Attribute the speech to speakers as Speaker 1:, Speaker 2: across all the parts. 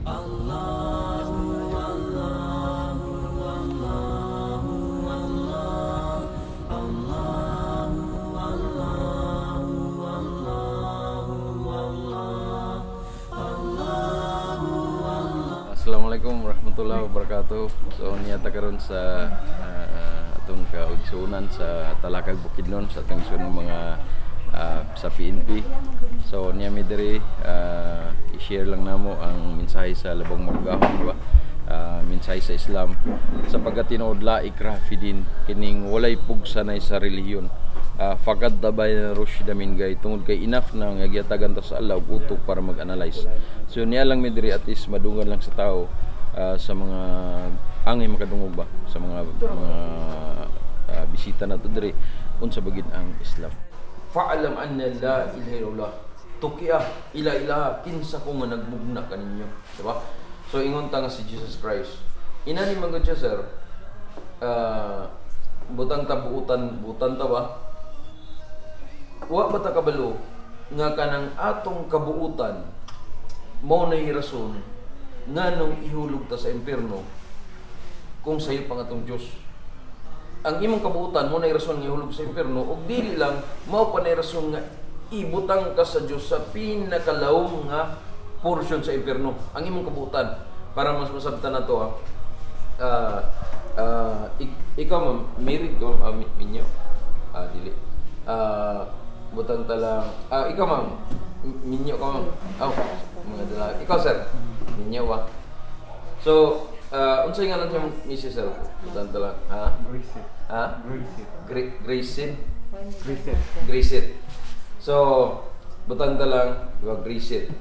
Speaker 1: Assalamualaikum warahmatullahi wabarakatuh. So niya ta karon sa atong kaugsunan sa Talakag Bukidnon sa atong igsoon mga sa PNP. So niya mi diri i-share lang namo ang mensahe sa labong magahom, di ba? Mensahe sa Islam sapagkat tinuod la ikraha fid-din kining walay pugsanay sa relihiyon. Faqad tabayyana rusyda min gay tungod kay enough na nga gihatagan ta sa Allah og utok para mag-analyze. So niya lang mi diri at least madungan lang sa tao sa mga angay makadungog ba sa mga bisita nato diri unsa ba gid ang Islam. Fa'lam anna la ilaha illallah. Tukia ila ilaha kinsa ko nga nagmugna kaninyo, di ba? So ingon ta nga si Jesus Christ. Inani man gud siya, sir. Butang ta buutan butan ta ba? Wa ba ta kabalo nga kanang atong kabuutan mao na rason nganong ihulog ta sa impierno kung sayo pang atong Dios? Ang imong kabuutan mo na rason nga ihulog sa impierno ug dili lang mao pa na rason nga ibutang ka sa Dios sa pinakalawom nga portion sa impierno, ang imong kabuutan. Para mas masabtan na to, ikaw, ma'am, married ko, minyo, dili, butang ta lang, ikaw, ma'am, minyo ka, ma'am? Oh, mga dala. Ikaw, sir, minyo ba? So unsay ngalan sa misis, sir? Butang ta lang, ha?
Speaker 2: Gracie.
Speaker 1: Ha?
Speaker 2: Gracie.
Speaker 1: Grayson.
Speaker 2: Gracie.
Speaker 1: Grayson. So butang ta lang, di ba, Grayson?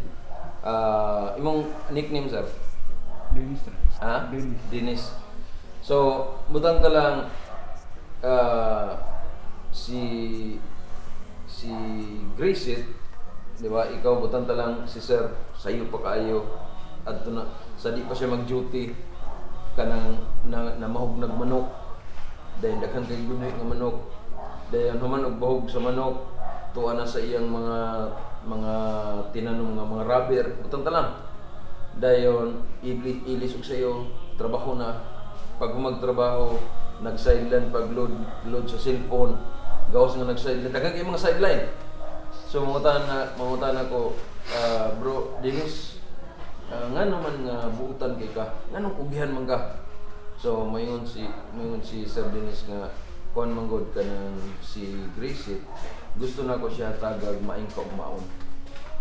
Speaker 1: Imong nickname, sir?
Speaker 2: Dennis.
Speaker 1: Ha?
Speaker 2: Dennis.
Speaker 1: Dennis. So, butang ta lang si si Gracie, di ba? Ikaw, butang ta lang si sir, sayo pa kaayo adto na sa di pa siya mag-duty kanang na, namahog nagmanok. Dahil daghan kay gunoy nga manok. Dahil human og bahog sa manok, tuwa na sa iyang mga tinanom nga mga rubber. Butang ta lang. Dayon ilis, ilis og sayo trabaho na. Pag magtrabaho, nag-sideline pag load load sa cellphone, gawas nga nag-sideline, daghan kay mga sideline. So mangutan ako, "Bro Dennis, nga naman nga buutan kay ka, nganong kugihan man ka?" So mayngon si Sir Dennis nga kuan man gud kanang si Gracie, gusto na ko siya tagag maing kaugmaon.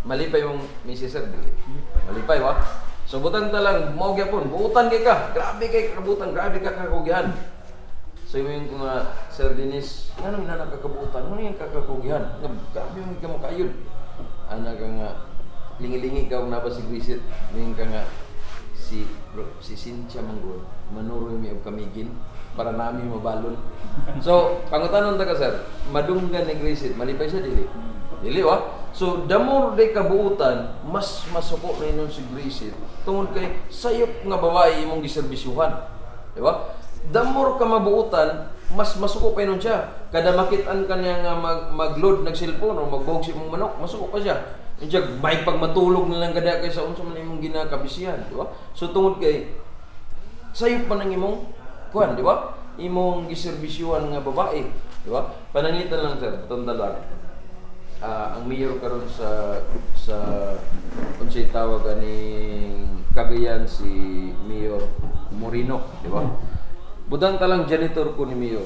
Speaker 1: Malipay mong misis, sir, dili? Malipay wa? So butang ta lang mao gyapon, buutan kay ka. Grabe kay kabutan, grabe ka kakugihan. So ingon ko nga, "Sir Dennis, nganong nana kakabutan? Ngano yung kakakugihan? Nga grabe mo ka makayod." Ana ka nga lingi-lingi ka og naba si Grisit. Ning ka nga si bro, si Cynthia Manggod, manuroy mi og kamigin para nami mabalon. So, pangutanon ta ka, sir, madunggan ni Grisit, malipay siya, dili? Dili wa? So, the more day kabuutan, mas masuko na inon si Grisit tungod kay sayop nga babae imong giserbisyuhan. Di ba? The more ka mabuutan, mas masuko pa inon siya. Kada makitaan ka niya nga mag-load ng cellphone o magbuhog sa imong manok, masuko pa siya. Unya, may pag matulog na lang kada kay sa unsa man imong ginakabisihan, di ba? So tungod kay sayop pa ng imong kuan, di ba? Imong giserbisyuhan nga babae, di ba? Pananglitan lang, sir, tanda lang. Ang mayor karon sa unsay tawag aning Cagayan, si Mayor Moreno, di ba? Butang ta lang janitor ko ni Mayor.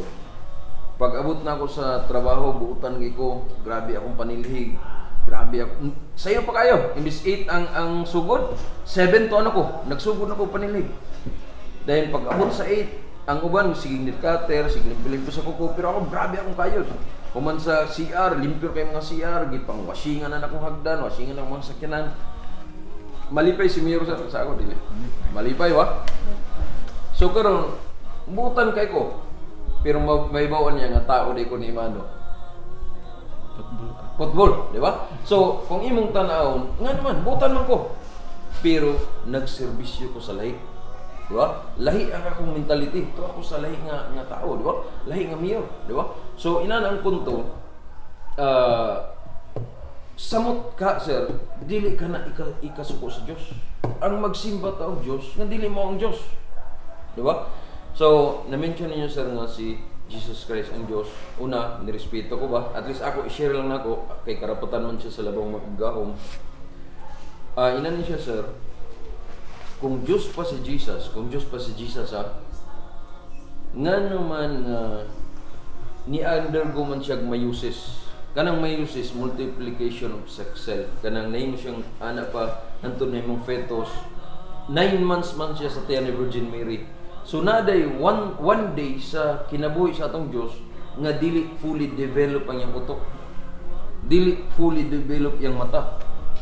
Speaker 1: Pag abot na ako sa trabaho, buutan kay ko, grabe akong panilhig. Grabe ako. Sayo pa kayo. Imbis 8 ang sugod, 7 to ano ko. Nagsugod na ko panilhig. Dahil pag abot sa 8, ang uban sige nail cutter, sige limpyo sa kuko, pero ako grabe akong kayod. Human sa CR, limpyo kay mga CR, gipang washingan na akong hagdan, washingan na akong mga sakyanan. Malipay si Mayor sa ako, dili? Malipay wa? So karon buutan kay ko. Pero may bawon niya nga tao di ko ni Mano.
Speaker 2: Football ka.
Speaker 1: Football, di ba? So, kung imong tan-awon, nga naman, buutan man ko. Pero nagserbisyo ko sa lahi. Di ba? Lahi ang akong mentality. Ito ako sa lahi nga tao, di ba? Lahi nga mayor, di ba? So, ina na ang punto, Samot ka, sir, dili ka na ikasuko sa Dios. Ang magsimba ta og Dios, nga dili mo ang Dios. Di ba? So, na-mention ninyo, sir, nga si Jesus Christ ang Diyos. Una, nirespeto ko ba? At least ako, i-share lang nako kay karapatan man siya sa labong magagahom. Ah, ina ni siya, sir, kung Diyos pa si Jesus, kung Diyos pa si Jesus, ha, nga naman nga ni-undergo man siya meiosis. Kanang meiosis, multiplication of sex cell. Kanang nahimo siyang anak pa, nantun na imong fetus. 9 months man siya sa tiyan ni Virgin Mary. So naday one day sa kinabuhi sa atong Diyos nga dili fully develop ang iyang utok. Dili fully develop yang mata.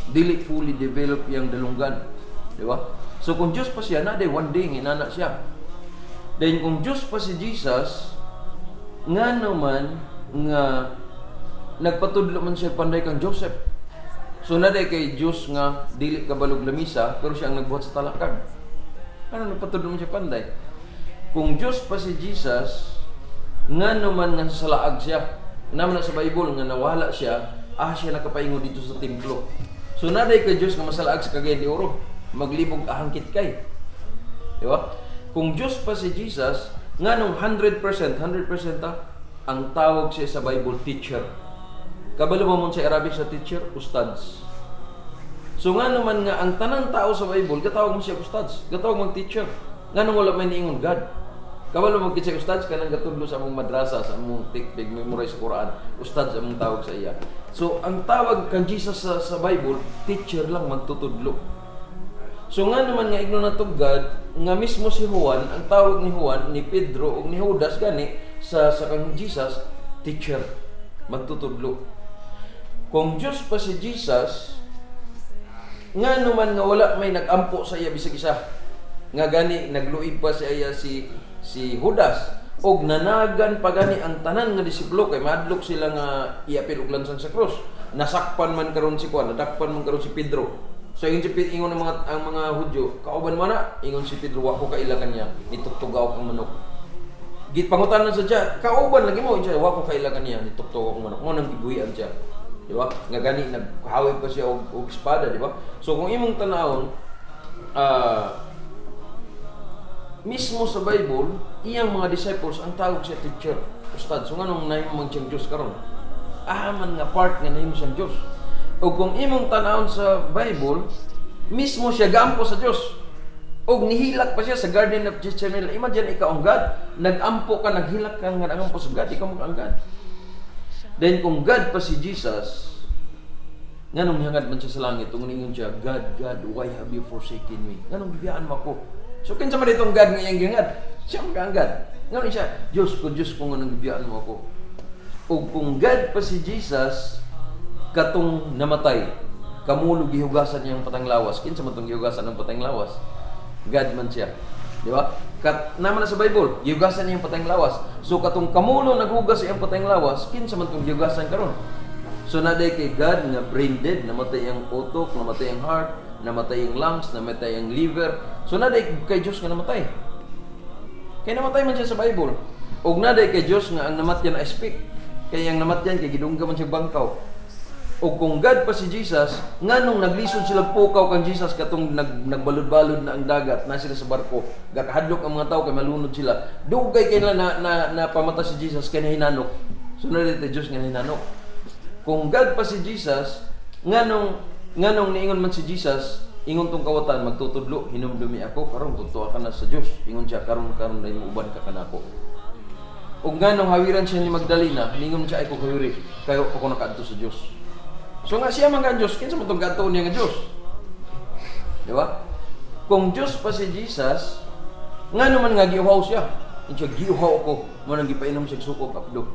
Speaker 1: Dili fully develop yang dalunggan. Di ba? So kung Diyos pa siya, naday one day nga inana siya. Then kung Diyos pa si Jesus, nga naman nga nagpatudlo man siya panday kang Joseph. So naday kay Diyos nga dili kabalog lamisa, pero siya ang nagbuhat sa talakag. Ano nagpatudlo man siya panday? Kung Diyos pa si Jesus, nga naman nga sa laag siya. Naman na sa Bible nga nawala siya, ah siya nakapaingon dito sa templo. So naday kay Diyos nga masalaag sa Cagayan de Oro, maglibog ahangkit kay. Di ba? Kung Diyos pa si Jesus, nga nung 100%, 100% ah, ang tawag siya sa Bible, teacher. Kabalo mo sa Arabic sa teacher? Ustads. So nga naman nga ang tanang tao sa Bible, gatawag mo siya ustads, gatawag mo teacher. Nga nung wala may niingon God. Kabalo mo siya ustads kanang gatudlo sa among madrasa, sa among tikpig, memorize sa Quran, ustads among tawag sa iya. So ang tawag kang Jesus sa Bible, teacher lang, magtutudlo. So nga naman nga igno na to God, nga mismo si Juan, ang tawag ni Juan, ni Pedro ug ni Judas gani sa kang Jesus, teacher, magtutudlo. Kung Diyos pa si Jesus, nga naman nga wala may nagampo sa iya bisag isa. Nga gani nagluib pa sa iya si Judas og nanagan pa gani ang tanan nga disipulo kay madlok sila nga iapil og lansang sa krus. Nasakpan man karon si Juan, nadakpan man karon si Pedro. So ingon si Pedro, ingon ang mga Hudyo, "Kauban mo na?" Ingon si Pedro, "Wa ko kaila kanya, nitugtugaw ang manok." Git pangutanan sa siya, "Kauban lagi mo?" Siya, "Wa ko kaila kaniya, nitugtog ang manok." Mo nang gibuhian siya. Di ba? Nga gani naghawi pa siya og espada, di ba? So kung imong tanawon, mismo sa Bible, iyang mga disciples ang tawag siya teacher, ustad. So nganong nahimo man siyang Diyos karon? Ah man nga part nga nahimo siyang Diyos. O kung imong tanawon sa Bible, mismo siya gampo sa Diyos. Og nihilak pa siya sa Garden of Gethsemane. Imagine ikaw ang God, nagampo ka, naghilak ka nga nagampo sa God, ikaw mo ang God. Then kung God pa si Jesus, nganong nihangad man siya sa langit, ug ningon siya, "God, God, why have you forsaken me?" Nganong gibiyaan mo ako? So kinsa man itong God nga iyang gihangad? Siya man ka ang God. Nganong siya, "Diyos ko, Diyos ko, nganong gibiyaan mo ako?" Ug kung God pa si Jesus, katong namatay, kamulo gihugasan niyang patang lawas. Kinsa man tong gihugasan ng patang lawas? God man siya. Di ba? Kat naman na sa Bible, gihugasan niyang patang lawas. So katong kamulo naghugas iyang patang lawas, kinsa man tong gihugasan karon? So naday kay God nga brain dead, namatay ang utok, namatay ang heart, namatay ang lungs, namatay ang liver. So naday kay Dios nga namatay. Kay namatay man siya sa Bible. Og naday kay Dios nga ang namatyan ay speak. Kay ang namatyan kay gidungga man siya bangkaw. O kung God pa si Jesus, nganong naglisod sila pukaw kang Jesus katong nagbalod-balod na ang dagat, na sila sa barko. Gakahadlok ang mga tao kay malunod sila. Dugay kay nila na pamata si Jesus kay nahinanok. So na Diyos nga nahinanok. Kung God pa si Jesus, nganong niingon man si Jesus, ingon tong kawatan magtutudlo, "Hinumdumi ako karon kung tuwa ka na sa Dios." Ingon siya, "Karon karon na uban ka kanako." Ug nganong hawiran siya ni Magdalena, ningon siya, "Ay ko hawiri, kayo pa ko nakaadto sa Dios." So nga siya man ka ang Dios, kinsa man tong gadto niya nga Dios? Di ba? Kung Dios pa si Jesus, ngano man nga giuhaw siya? Ingon siya, "Giuhaw ko," mo nang gipainom siya suko kapdo.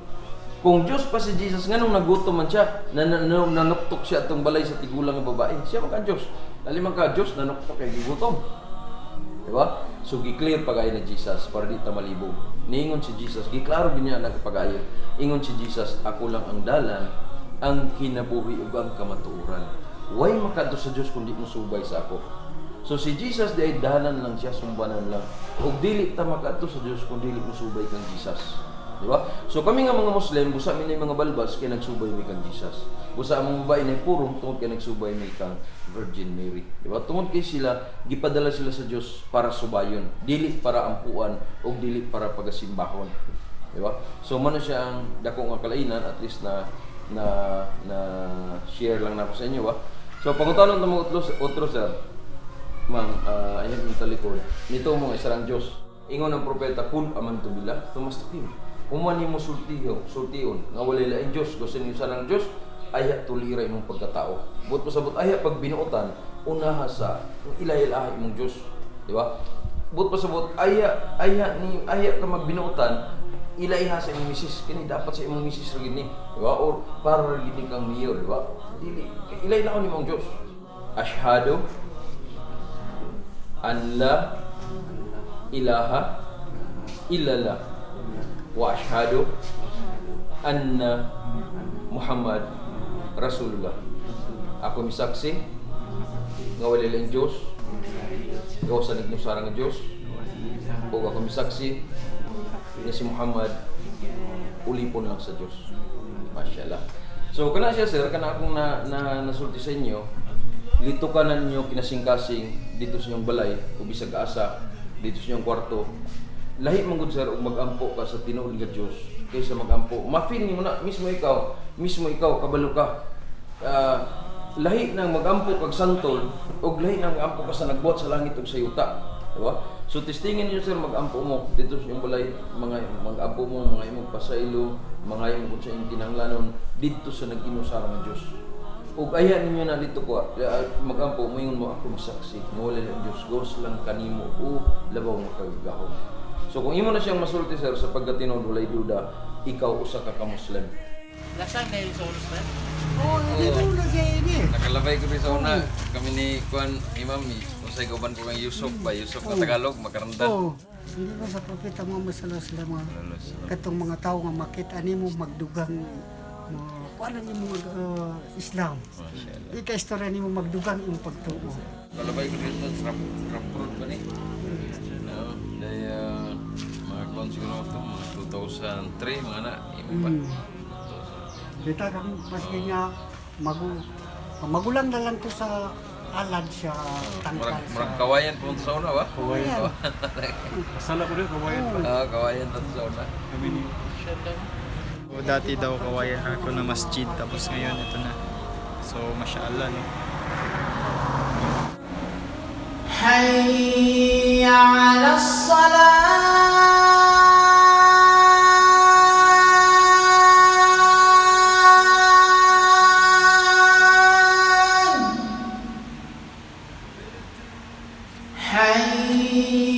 Speaker 1: Kung Diyos pa si Jesus, nganong nagutom man siya, nanuktok siya atong balay sa tigulang nga babae? Siya man ka Diyos. Dali man ka Diyos, nanuktok kay gigutom. Di ba? So gi-clear pagayo ni Jesus para di ta malibog. Niingon si Jesus, giklaro gyud niya nagpagayo. Ingon si Jesus, "Ako lang ang dalan, ang kinabuhi ug ang kamatuoran. Way makadto sa Dios kundi mo subay sa ako." So si Jesus di ay dalan lang siya, sumbanan lang. Ug dili ta makadto sa Dios kung dili mo subay kang Jesus. Di ba? So kami nga mga Muslim, busa mi na mga balbas kay nagsubay mi kang Jesus. Busa ang mga babae na purong tungod kay nagsubay mi kang Virgin Mary. Di ba? Tungod kay sila gipadala sila sa Dios para subayon, dili para ampuan o dili para pagasimbahon. Di ba? So mao na siya ang dako nga kalainan, at least na na na share lang nako sa inyo ba. So pangutanon ta mga otro, otro, sir. Ma'am, ayun yung talikod. Nito mo nga isa lang Diyos. Ingon ang propeta, "Qul amantu billah, thumastaqim." Human nimo sultiho, sultion, nga walay laing Diyos, gusto niyo sa lang Diyos, ayha tulira imong pagkatao. Buot pasabot, ayha pag binuotan, unaha sa ilay-ilaha imong Diyos. Di ba? Buot pasabot, ayha, ayha, ni, ayha ka magbinuotan, ilaiha sa imong misis. Kini dapat sa imong misis ra gini. Di ba? Or para ra gini kang mayor, di ba? Dili, ilay-ilaha nimong Diyos. Ashhadu an la ilaha illallah wa ashhadu anna Muhammad Rasulullah. Ako misaksi nga wala lang Diyos, gawas sa nagnusara nga Diyos, ug ako misaksi nga si Muhammad ulipon lang sa Diyos. Mashallah. So kana siya, sir, kana akong na nasulti sa inyo, litukanan ninyo kinasing-kasing dito sa inyong balay o bisag asa dito sa inyong kwarto. Lahi man gud, sir, og magampo ka sa tinuod nga Dios kaysa magampo. Ma-feel nimo na mismo ikaw kabalo ka. Ah, lahi nang magampo kag santol og lahi nang magampo ka sa nagbuhat sa langit ug sa yuta. Diba? So testingin niyo, sir, magampo mo dito sa inyong balay, mga magampo mo, mga imong pasaylo, mga imong kung sa inyong kinahanglanon didto sa nag-inusara nga Dios. Ug aya ninyo na dito ko magampo mo, ingon mo, "Ako masaksi nga wala ang Dios gawas lang kanimo o labaw nga kagagahom." So kung imo na siyang masulti, sir, sa pagkatinuod, walay duda ikaw usa ka ka Muslim.
Speaker 3: Lasang na yung solos na.
Speaker 4: Oh, dito na siya ini.
Speaker 1: Nakalabay ko sa una kami ni kuan imam ni usay kauban ko kang Yusuf ba, Yusuf nga Tagalog makaramdan.
Speaker 4: Oh, hindi ba sa Propeta Muhammad sallallahu alaihi wasallam, katong mga tao nga makita nimo magdugang mo kuan nimo Islam. Ika istorya nimo magdugang imong pagtuo.
Speaker 1: Kalabay ko dito sa rap road ba ni? No, dahil mga kuan siguro ito, mga 2003, mga na, imo pa.
Speaker 4: Kita kang maski nga magulang na lang ko sa alad siya tangkal
Speaker 1: Murag,
Speaker 4: sa
Speaker 1: murag kawayan po sa una ba?
Speaker 4: Kawayan.
Speaker 2: Kasala ko rin, kawayan pa.
Speaker 1: Ah, kawayan po sa una.
Speaker 2: Kami ni
Speaker 5: O, dati daw kawayan ako na masjid, tapos ngayon ito na. So, mashallah, no?
Speaker 6: حي على الصلاة. حي